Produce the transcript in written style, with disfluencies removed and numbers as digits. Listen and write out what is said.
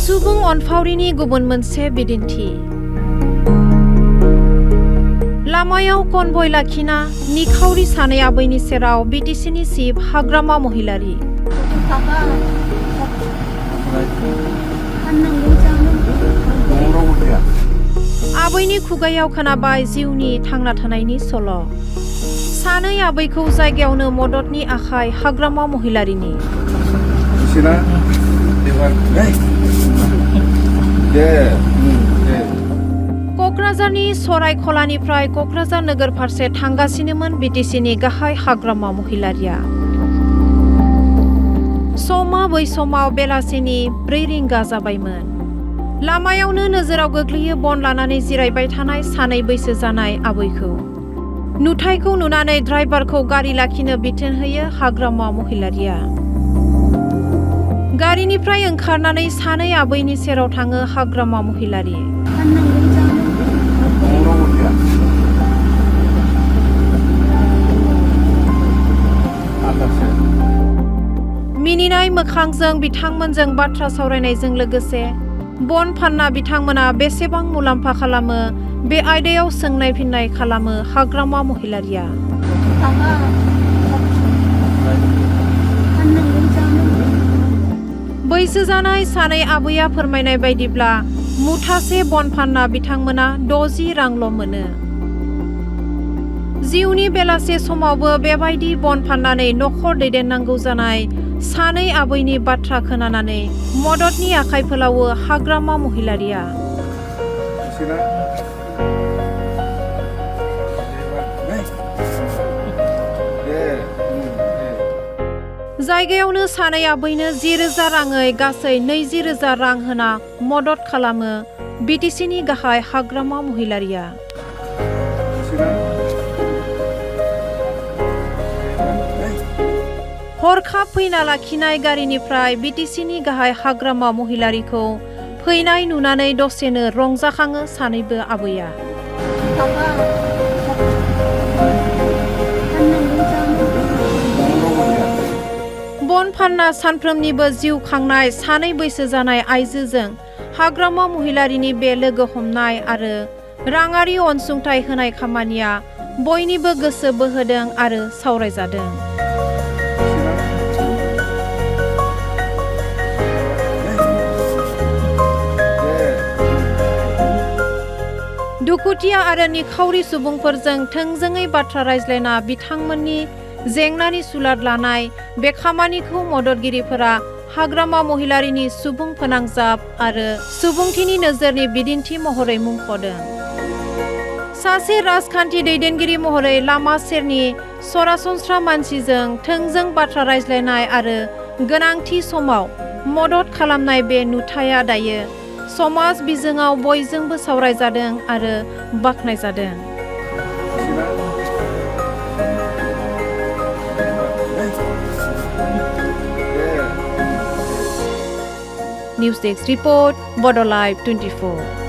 सुबुं अनफावरिनि गुबुन मोनसे बिदिन्थि लामायाव कनभय लाखिना निखावरि सानै आबैनि सेराव बिटिसिनि चिफ हाग्रामा महिलारि आबैनि खुगायाव खोनाबाय जिउनि थांना थानायनि सल' सानै आबैखौ जायगायावनो मददनि आखाय हाग्रामा महिलारिनि क'क्राझारनि सरायखलानिफ्राय क'क्राझार नोगोर फारसे थांगासिनोमोन बिटिसिनि गाहाय हाग्रामा महिलारिया समा बै समाव बेलासिनि 4 रिंगा जाबायमोन। लामायावनो नोजोराव गोग्लैयो बन लानानै जिरायबाय थानाय सानै बैसो जानाय आबैखौ। नुथायखौ नुनानै ड्राइभारखौ गारि लाखिनो बिथोन होयो हाग्रामा महिलारिया। गारिनिफ्राय ओंखारनानै सानै आबैनि सेराव थाङो हाग्रामा महिलारि। मिनिनाय मोखांजों बिथांमोनजों बाथ्रा सावरायनायजों लोगोसे बन फानना बिथांमोना बेसेबां मुलाम्फा खालामो बे आयदायाव सोंनाय फिननाय खालामो हाग्रामा महिलारिया। बैसो जानाय सानै आबैया फोरमायनाय बायदिब्ला मुथासे बन फानना बिथांमोना 60 रांल' मोनो। जिउनि बेलासे समावबो बेबायदि बन फाननानै नखर दैदेननांगौ जानाय सानै आबैनि बाथ्रा खोनानानै मददनि आखाय फोलावो हाग्रामा महिलारिया। जायगायावनो सानै आबैनो 10,000 राङै गासै 20,000 रां होना मदद खालामो बिटिसिनि गाहाय हाग्रामा महिलारिया। हरखाब फैना लाखिनाय गारिनिफ्राय बिटिसिनि गाहाय हाग्रामा महिलारिखौ फैनाय नुनानै दसेनो रंजाखाङो सानैबो आबैया। बन फानना सानफ्रोमनिबो जिउ खांनाय सानै बैसो जानाय आइजोजों हाग्रामा महिलारिनि बे लोगो हमनाय आरो राङारि अनसुंथाइ होनाय खामानिया बयनिबो गोसो बोहोदों आरो सावरायजादों। दुखुथिया आरो निखावरि सुबुंफोरजों थोंजोङै बाथ्रा रायज्लायना बिथांमोननि जेंनानि सुलाद लानाय बे खामानिखौ मददगिरिफोरा हाग्रामा महिलारिनि सुबुं फोनांजाब आरो सुबुंथिनि नोजोरनि बिदिन्थि महरै मुंख'दों। सासे राजखान्थि दैदेनगिरि महरै लामा सेरनि सरासनस्रा मानसिजों थोंजों बाथ्रा रायज्लायनाय आरो गोनांथि समाव मदद खालामनाय बे नुथाया दायो समाज बिजोङाव बयजोंबो सावरायजादों आरो बाख्नायजादों। News Desk Report, Bodo Live 24।